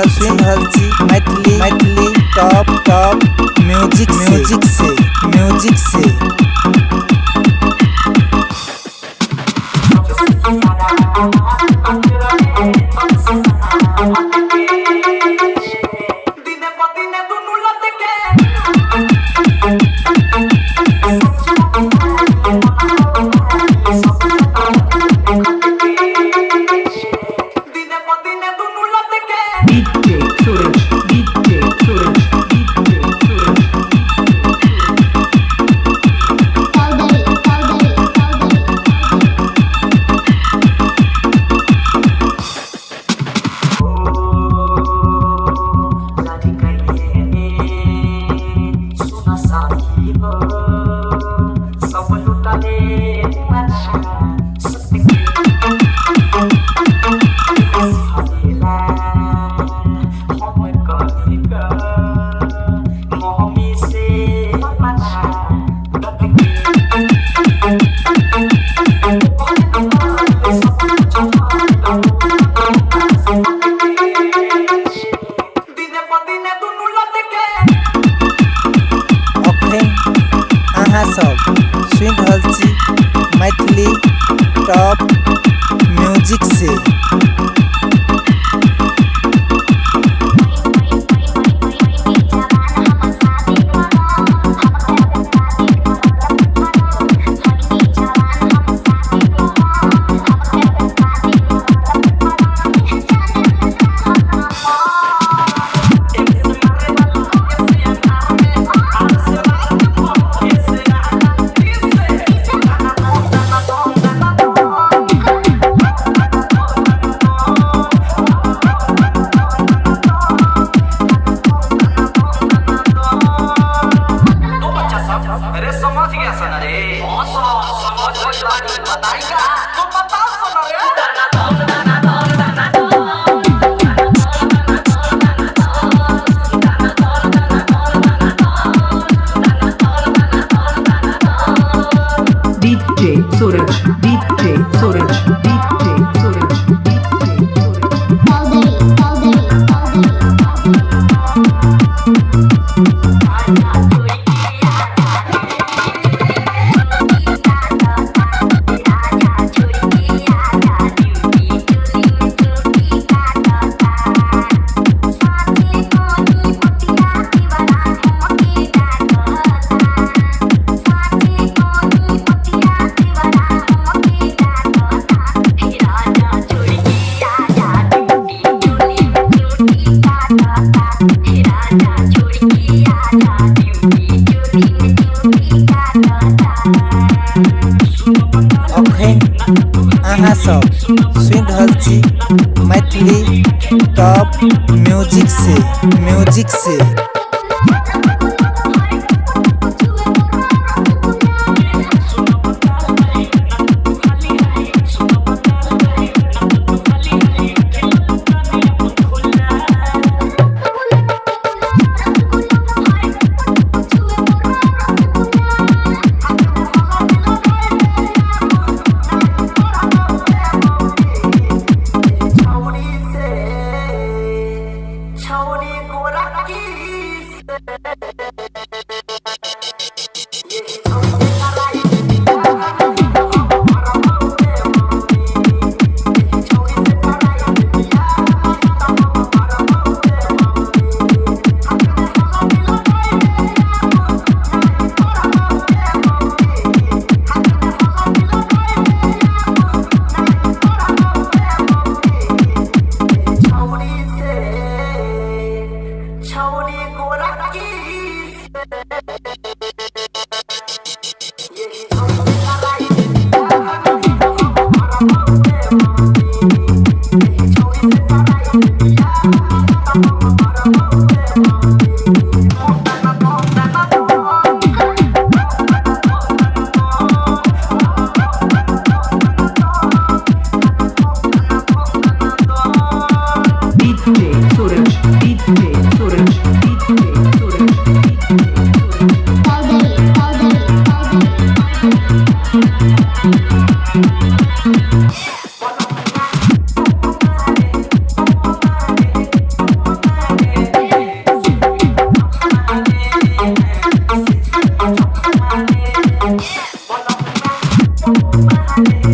रहल छी Maithili Maithili top top music music से music से। दिने प दिने दुनू लटके। दिने प दिने दुनू लटके। DJ Suraj, DJ Suraj, DJ Suraj. Chaudhary Chaudhary Chaudhary. दिने प दिने दुनू लटके। अखन अहाँ सब सुनि रहल छी मैथिली टॉप म्यूजिक से। तो बच्चा सब अरे समझ गया सन रे, समझ गइल बानी, बताई का तो बताओ सन रे। DJ Suraj, DJ Suraj, DJ Suraj, DJ Suraj. Chaudhary Chaudhary Chaudhary. अखन अहाँ सब सुनि रहल छी मैथिली टॉप म्यूजिक से म्यूजिक से। छौरी से छौरी गोरा की छौरी से छौरी गोरा की। DJ Suraj, DJ Suraj, DJ Suraj, DJ Suraj. मारे।